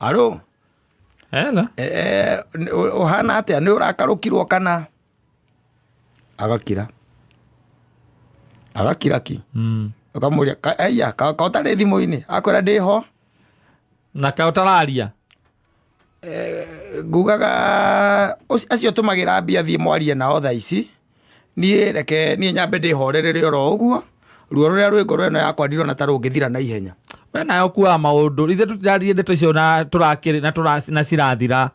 Aro Hello. Eh, ũhana atĩa nĩ ũrakarũkirwo kana agakira agakira ki ũkamũria "Ka- aiya ka ka ũtarĩ thimũ-inĩ akwĩra ndĩ ho Na ka ũtararia. ngugaga "Ũcio- acio tũmagĩra mbia thiĩ mwarie nao thaa ici niĩ reke niĩ nyambe ndĩhorerere oro ũguo ruo rũrĩa rwĩ ngoro ĩno yakwa ndirona ta rũngĩthira na ihenya We nawe ũkuaga maũndũ. Ithuĩ tũtiraririe ndeto icio na tũrakĩrĩ na tũra na cirathira.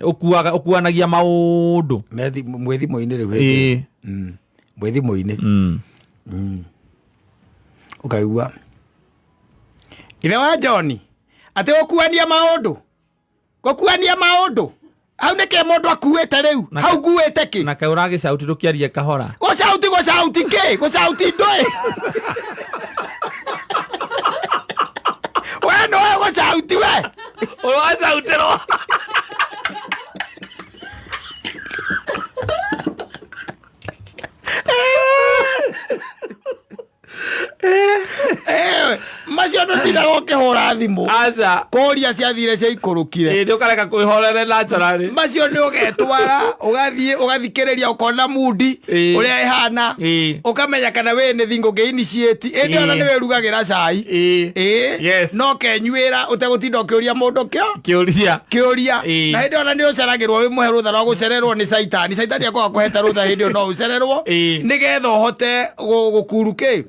Ũkuaga ũkuanagia maũndũ. Me thi- mwĩ thimũ-inĩ rĩu hĩndĩ ĩyo. Ĩĩ. Mwĩ thimũ-inĩ Ũkaigua ithe wa John atĩ gũkuania maũndũ gũkuania maũndũ hau nĩkĩ mũndũ akuĩte rĩu Na- hau nguĩte kĩ Na kaĩ ũragĩcauti ndũkĩarie kahora. gũcauti gũcauti kĩ gũcauti ndũĩ we nĩwe gũcauti we Ũracautĩrwo. Eh, macio ndũtindaga ũkĩhũra thimũ Aca. kũria ciathire ciaikũrũkire Ĩĩ nĩ ũkareka kwĩhorere naturally. macio nĩ ũgetwara ũgathiĩ ũgathikĩrĩria ũkona mundi Ĩĩ. ũrĩa ĩhana Ĩĩ. ũkamenya kana wĩ nĩ thingo ũngĩ initiate ĩndĩ ona Ĩĩ. nĩ wĩrugagĩra cai Ĩĩ. ĩĩ Yes. no kenyuĩra ũtegũtinda ũkĩũria mũndũ kĩo Kĩũria. kĩũria Ĩĩ. na hĩndĩ ona nĩ ũceragĩrwo wĩ mũhe rũtha rwa gũcererwo nĩ caitani caitani akoragwo akũhete rũtha hĩndĩ ĩyo no ũcererwo Ĩĩ. nĩgetha ũhote gũkuru kĩ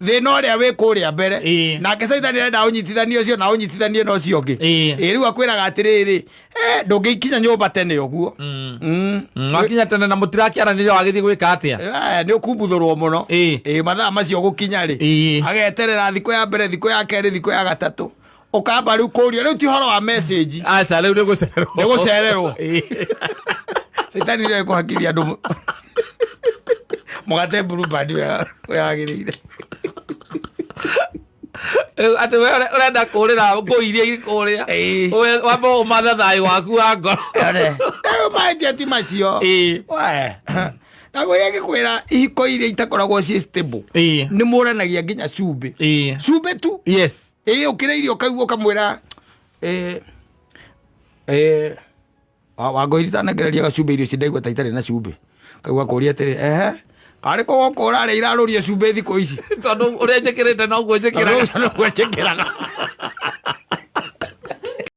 thĩna ũrĩa wĩ kũrĩa mbere Ĩĩ. nake caitani arenda ũnyitithanie ũcio na ũnyitithanie na ũcio ũngĩ Ĩĩ. Ĩĩ, rĩu akwĩraga atĩrĩrĩ eh, ndũngĩkinya nyũmba tene ũguo Mm. Wakinya tene na mũtirakĩaranĩria wagĩthiĩ gwĩka atĩa? Eh, nĩ ũkumbuthũrwo mũno Ĩĩ. Ĩĩ, mathaa macio gũkinya rĩ Ĩĩ. ageterera thikũ ya mbere thikũ ya kerĩ thikũ ya gatatũ ũkamba rĩu kũria rĩu ti ũhoro wa message Aca rĩu nĩ gũcererwo. nĩ gũcererwo Ĩĩ. caitani nĩwe kũhakithia andũ mũgate blueband ũrĩa wagĩrĩire Rĩu atĩ we ũrenda kũrĩra ngũ iria irĩ kũrĩa. Ĩĩ. We- Wambe ũmathe thayũ waku wa ngoro. rĩu manjeti macio Ĩĩ. We. na ngwĩra ngĩkwĩra ihiko iria itakoragwo ciĩ stable Ĩĩ. nĩ mũranagia nginya cumbĩ Ĩĩ. cumbĩ tu Yes. ĩĩ ũkĩrĩa irio ũkaigua ũkamwĩra ĩĩ ĩĩ wangũi itanengereria gacumbĩ irio ici ndaigua ta itarĩ na cumbĩ kaigua kũria atĩrĩ ehe karĩ kũ gũkũ ũrarĩa irarũria cumbĩ thikũ ici Tondũ ũrĩa njĩkĩrĩte noguo Tondũ njĩkĩraga. ũcio nĩguo njĩkĩraga.